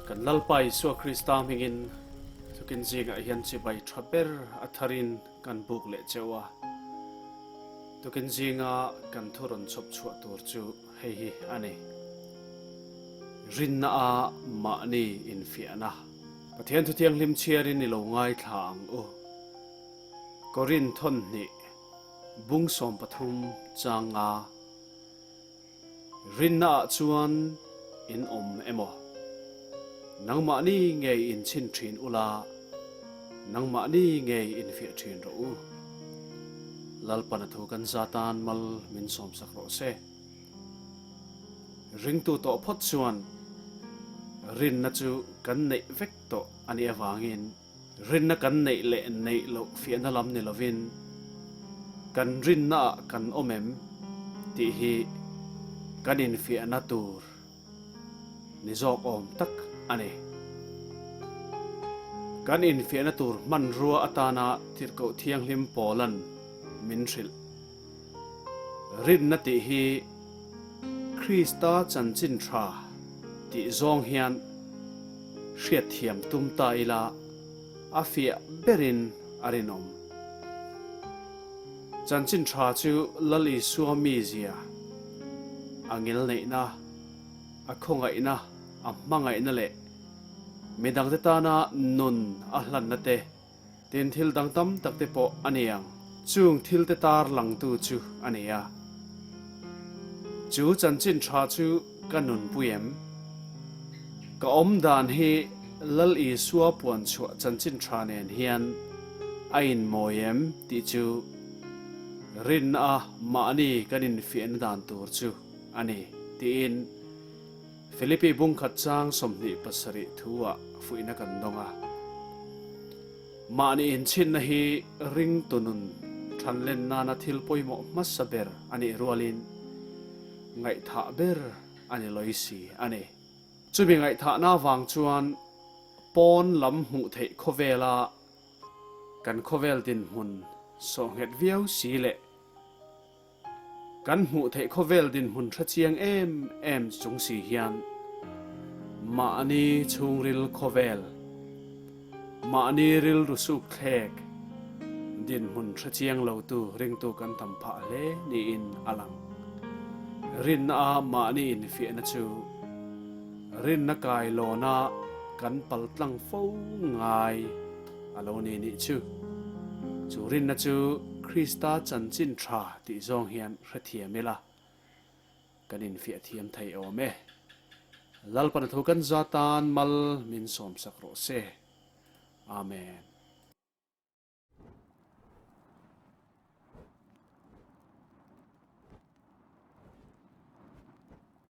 Kan Lalpa Isua Krista hmingin thukin zingah hian chibai tha ber a tharin kan buk leh cheu a. Tukin zinga kan thu rawn chhawp chhuah tur chu hei hi a ni. Rinna a mahni infiahna. Pathian Thuthianghlim chhiarin i lo ngaithla ang u. Korin thawnhnih bung 13 chang nga. Rinna ah chuan in awm emaw? Nangmahni ngei in chhin thin ula, nangmahni ngei in fiah thin rawh u. Lalpan a thu kan za tan mal min sawmsak rawh se. Ringtu tawh phawt chuan rinna chu kan neih vek tawh a nih avangin, Rinna kan neih leh neih loh fiahna lam ni lovin kan rinnaah kan awm em tih hi kan infiahna tur ni zawk awm tak a ni. Kan infiahna tur hmanrua atana Tirhkoh Thianghlim Paula'n min hrilh. Rinna tih hi Krista chanchin tha tih zawng hian hriatthiam tum ta ila a fiah berin a rinawm. Chanchin tha chu Lal Isua mizia, a ngilneihna, a khawngaihna, a hmangaihna leh midangte tana nun a hlanna te, Tin, thil dang tam tak te pawh a ni ang. Chung thil te tar langtu chu a ni a. Chu chanchin tha chu ka nunpui em? Ka awm dan hi Lal Isua puan chhuah chanchin tha nen hian a inmawi em tih chu rinna a mahni kan infiahna dan tur chu a ni tiin Philippi bungkhat chang 27 thu-ah fuihna kan dawng a. Mahni inchhinna hi ringtu nun thanlen nana thil pawimawh hmasa ber a nih rualin ngaihthah ber a ni lawi si a ni. Chumi ngaihthahna avang chuan pawn lam hmuh theih khawvela kan khawvel dinhmun sawhnghet viau si leh Kan hmuh theih khawvel dinhmun hre chiang em em chung si hian mahni chhungril khawvel, mahni rilru suk thlek dinhmun hre chiang lotu ringtu kan tam phah hle niin a lang. Rinna a mahni infiahna chu rinna kailawna kan paltlang fo ngai. A lo ni nih chu. Chu rinna chu Krista chanchin tha tih zawng hian hrethiam ila, kan infiah thiam thei awm e. Lalpana thu kan za tan mal min sawmsak rawh se. Amen.